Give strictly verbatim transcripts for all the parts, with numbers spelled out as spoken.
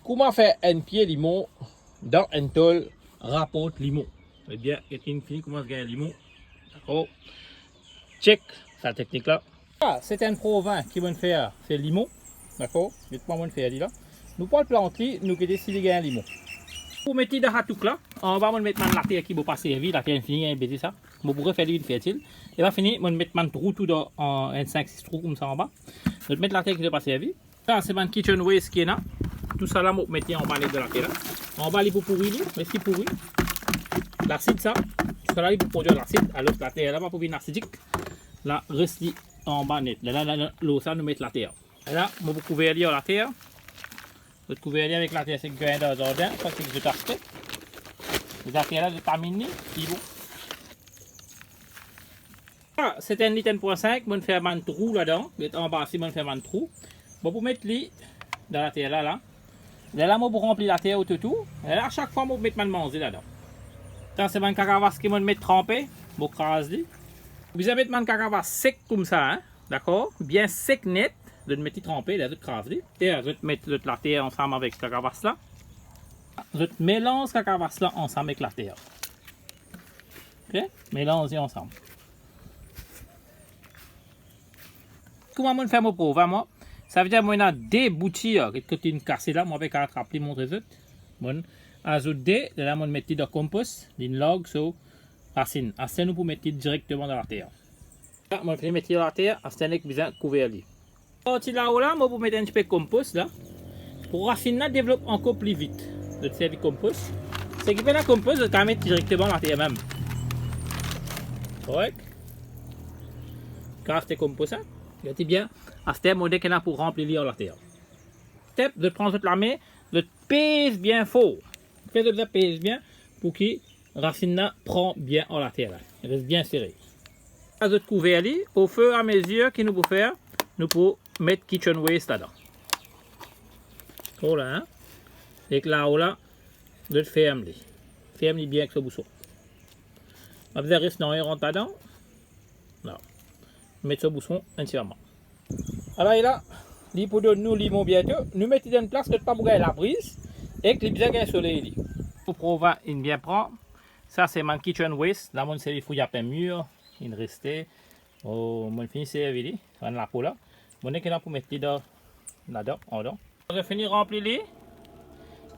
Kouma fer enn pie limon dan enn tol raport limon? Ebien, get inn fini koumans gagn limon. Dakor? Chek sa teknik la. Sa, se enn provin ki mo'nn fer, se limon. Dakor? Get kouma mo'nn fer li la. Nou pou al plant li, nou gete si li gagn limon. Pou met li dan sa touk la, anba mo'nn met bann later ki mo pa servi, later inn fini gagn beze sa. Mo pou refer li vinn fertil. E la fini, mo'nn met bann trou tou dan, an, enn sink sis trou koumsa anba. Zot met later ki zot pa servi. Sa, se bann kitchen waste ki ena. Tou sa la, mo met li anba net dan later la. Anba li pou pouri li, les li pouri. Lasid sa, tou sa la li pou prodwir lasid. Alor later la pa pou vinn asidik. La, res li anba net. La, la, la, la, lor sa, nou met later. E la, mo pou kouver li ar later. Zot kouver li avek later sek gagn dan zardin, sa sek zot aste. Later la, zot taminn li, li bon. Sa, se enn lit enn pwin sink, mo'nn fer bann trou ladan. Get anba si mo'nn fer bann trou. Mo pou met li dan later la, la. Lerla mo pou ranpli later ototour. E la, sak fwa mo pou met bann manze ladan. Sa, se bann kakavas ki mo'nn met tranpe, mo kraz li. Bizin met bann kakavas sek koumsa, en, dakor? Bien sek net, zot met li tranpe, la zot kraz li. E zot met zot later ansam avek kakavas la. Zot melanz kakavas la ansam ek later. Ok? Melanz li ansam. Kouma mo'nn fer mo provin, mwa, savedir mo ena de boutir ki, ki inn kase la, mo pe atrap li montre zot. Mo'nn azout de, lerla mo'nn met li dan konpos, li'nn larg so rasinn. Aster nou pou met li direkteman dan later. La, mo'nn fini met li dan later, aster nek bizin kouver li. Parti lao la, mo pou met enn tipe konpos la. Pou rasinn la devlop ankor pli vit, zot servi konpos. Seki pena konpos, zot kapav met direkteman later mem. Korek? Kapav aste konpos, en. Gete bien. Aster mo nek ena pou ranpli li ar later. Step, zot pran zot lame, zot pez bien for. Fer zot pez bien pou ki rasinn la pran bien ar later la. Res bien sere. La zot kouver li, ofiramezir ki nou pou fer, nou pou met kitchen waste ladan. Voila, en. Ek lao la, zot ferm li. Ferm li bien ek so bouson. Pa bizin les nanye rant ladan. La. Met so bouson enn ti moman. Ala li la, li pou donn nou limon biento. Nou met li dan enn plas kot pa pou gagn labriz, ek li bizin gagn soley li. Pou provin inn bien pran, sa se bann kitchen waste, la mo'nn servi fouy lapin mir, inn reste. Oh, mo'nn fini servi li, bann lapo la. Mo nek ena pou met li dan, ladan, andan. Zot fini ranpli li,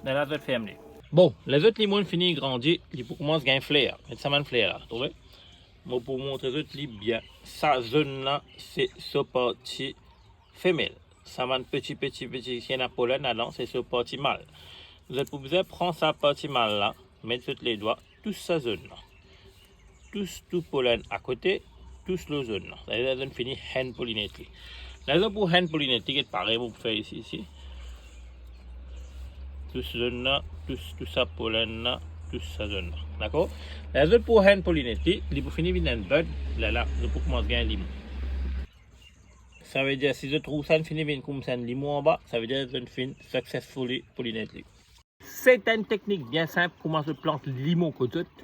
lerla zot ferm li. Bon, ler zot limon fini grandi, li pou koumans gagn fler. Get sa bann fler la, trouve? Mo pou montre zot li bien. Sa zonn la, se so parti femel. Sa bann peti, peti, peti ki ena polenn ladan, se so parti mal. Zot pou bizin pran sa parti mal la, met zot ledwa, tous sa zonn la. Tous tou polenn akote, tous lor zonn la. Savedir zot fini hand pollinate li. Ler zot pou hand pollinate li, get parey mo pou fer isi, isi. Tous zonn la, tous, tous sa polenn la, tous sa zonn la. Dakor? Ler zot pou hand pollinate li, li pou fini vinn enn bud, lerla zot pou koumans gagn limon. Savedir si zot trouv sa inn fini vinn koumsa enn limon anba, savedir zot finn successfully pollinate li. Se enn teknik bien sinp kouma zot plant limon kot zot.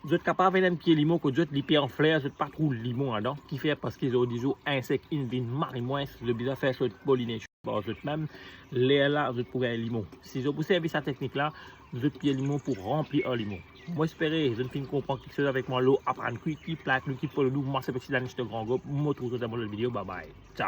Zot kapav ena enn pie limon kot zot, li pe an fler, zot pa trouv limon ladan. Kifer? Parski zordi zour, insek inn vinn mari mwins, zot bizin fer so pollination par zot mem. Lerla zot pou gagn limon. Si zot pou servi sa teknik la, zot pie limon pou ranpli ar limon. Mo espere zot finn konpran kiksoz avek mwa lor aprann Quickie, like nou, ki follow nou, mwa se Petit Dan Instagram group, mo trouv zot dan mo lot video, bye bye. Ciao.